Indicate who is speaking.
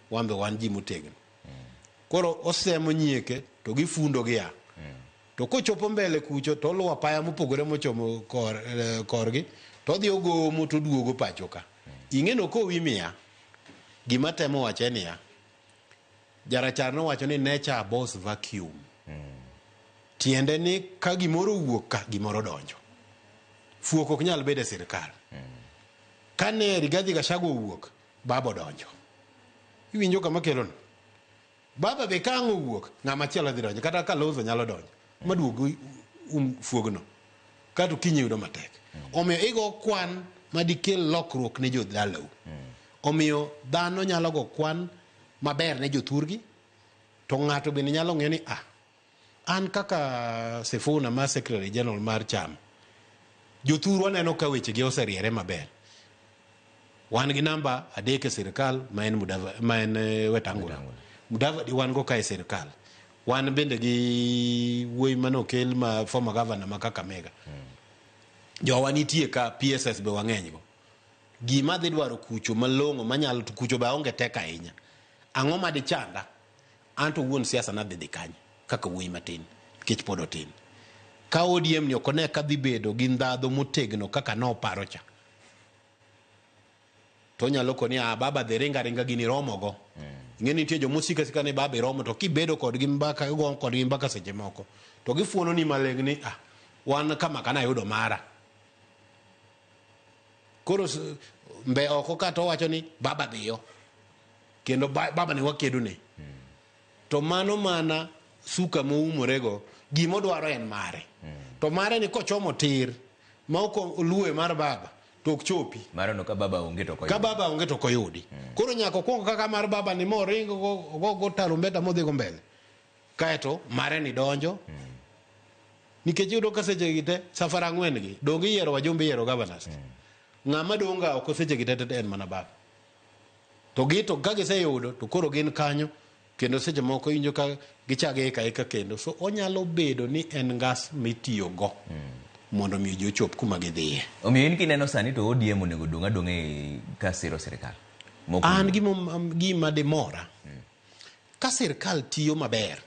Speaker 1: wan be wan ji motegno. Koro osemo nyieke to gifundo gia. To kochopo mbele kucho to oluwo apaya mopogore mochomo kor, eh, korgi to odhi ogomo to oduogo pacho ka. Ing'e no kowi miya gima temo wacho en niya jarachar nowacho ni nature abhors vacuum. Tiende ni ka gimoro owuok ka gimoro donjo. Fuok ok nyal bedo e sirkal. Kane Rigathi Gachagua owuok, baba odonjo. Iwinjo kama kelono? Baba be ka ang' owuok, ng'ama chielo dhi donjo. Kata Kalonzo nyalo donjo. Maduog um fuogno. Kato kiny yudo matek. Omiyo igo kwan madikel lokruok ne jodalau. Omiyo dhano nyalo go kwan maber ne jothurgi, to ng'ato bende nyalo ng'eyo ni ah, An kaka Sifuna ma Secretary General mar chama, jothurwa neno ka wechegi oseriere maber. Wan gi namba adek e sirkal ma en Mudava, ma en eh, Wetangula. Mudavadi wan go ka e sirkal. Wan bende gi wuoyi mane okel ma former governor ma Kakamega. Jowa nitie ka PSS be wang'eny go. Gima adhi dwaro kucho malong'o manyalo to kucho be aonge teko ahinya. Ang'o ma dichanda? Anto wuon siasa nadhi dhi kanye kaka wuoyi matin nikech pod otin. Ka ODM ni ok one ka dhi bedo gi ndhadho motegno kaka noparo cha. To onyalo koni ah baba dhi ringa ringa gini romo go. Ing'e ni nitie joma osiko asika ni baba iromo to kibedo kodgi mbaka igo kodgi mbaka seche moko to gifuono ni maling ni ah wan kama kana ayudo mara. Koro mbe oko ka to owacho ni baba dhiyo. Kendo baba ni wakedo ne. To mano mana suka moumorego, gima odwaro en mare. To mare ni kochomo tir, ma ok oluwe mar baba, to ok chopi.
Speaker 2: Mare no ka baba onge to ok
Speaker 1: oyudi. Ka baba onge to ok oyudi. Koro nyaka okwong kaka mar baba ni moring go, go, go tarumbeta modhi go mbele. Kaeto mare ni donjo. Nikech iyudo ka seche gi te, safar ang'wen gi, donge iyiero wajumbe iyiero governors. Ng'ama dong' ga oko seche gi te te en mana baba. To gi to ka giseyudo to koro gin kanyo kendo seche moko iwinjo ka gichako eka eka kendo. So onyalo bedo ni en ngas mitiyogo mondo mi ji ochop kuma gidhiye.
Speaker 2: Omiyo in kineno sani to ODM onego odong' adong'a e ka siro sirkal.
Speaker 1: Mok An gima dimora, ka sirkal tiyo maber.